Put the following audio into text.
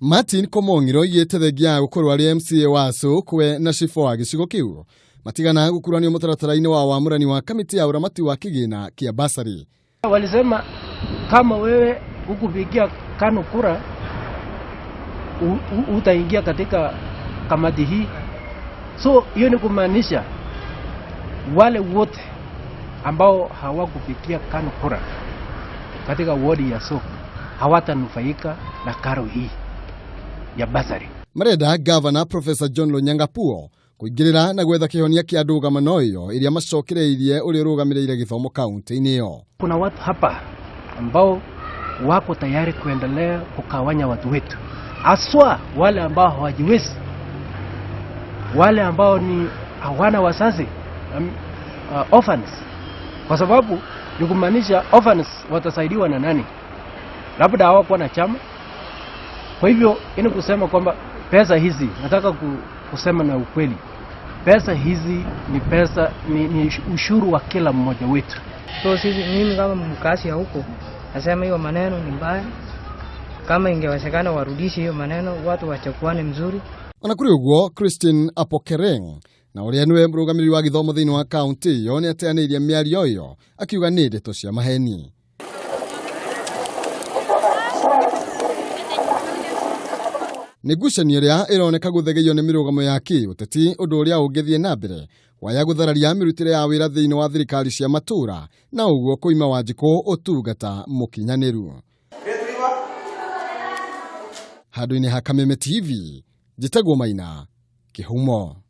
Martin Komong'iro oigĩte thengia ya gũkorwo arĩ MCA wa Sokwe na cibũ wa gĩcigo kĩu matigana gũkuranio mũtaratara-inĩ wa wamũrani wa kamĩtĩ ya ũramati wa kĩgĩna kĩa basarĩ. Walisema kama wewe hukupigia KANU kura utaingia katika kamati hii. So hiyo ni kumaanisha wale wote ambao hawakupigia KANU kura katika wodi ya Sokwe hawatanufaika na karo hii ya basari. Marenda gavana Professor John Lonyangapuo kũingĩrĩra na gwetha kĩhonia kĩa ndũgamano ĩyo ĩrĩa macokereirie ũrĩa ũrũgamĩrĩire gĩthomo kaunti-inĩ ĩyo. Kuna watu hapa ambao wako tayari kuendelea kukawanya watu wetu, haswa wale ambao hawajiwezi, wale ambao ni hawana wazazi, orphans, kwa sababu ni kumaanisha orphans watasaidiwa na nani? Labda hawakuwa na chama. Kwa hivyo ini kusema kwamba pesa hizi, nataka kusema na ukweli, pesa hizi ni pesa ni ushuru wa kila mmoja wetu. So sisi, mimi kama mkazi ya huko nasema hiyo maneno ni mbaya. Kama ingewezekana warudishe hiyo maneno, watu wachaguane mzuri. Ona kũrĩ ũguo, Christine Apokereng na ũrĩa nĩwe mũrũgamĩrĩri wa gĩthomo thĩinĩ wa kaunti ĩyo nĩ ateanĩirie mĩario ĩyo akiuga nĩ ndeto cia maheni. Nĩ ngucanio ĩrĩa ĩroneka gũthegeio nĩ mĩrũgamo ya kĩũteti ũndũ ũrĩa ũngĩthiĩ na mbere waya gũthararia mĩrutĩre ya wĩra thĩinĩ wa thirikari cia matũũra na ũguo kũima Wanjikũ ũtungata mũkinyanĩru. Handũ-inĩ ha Kameme TV, njĩtagwo Maina Kĩhumo.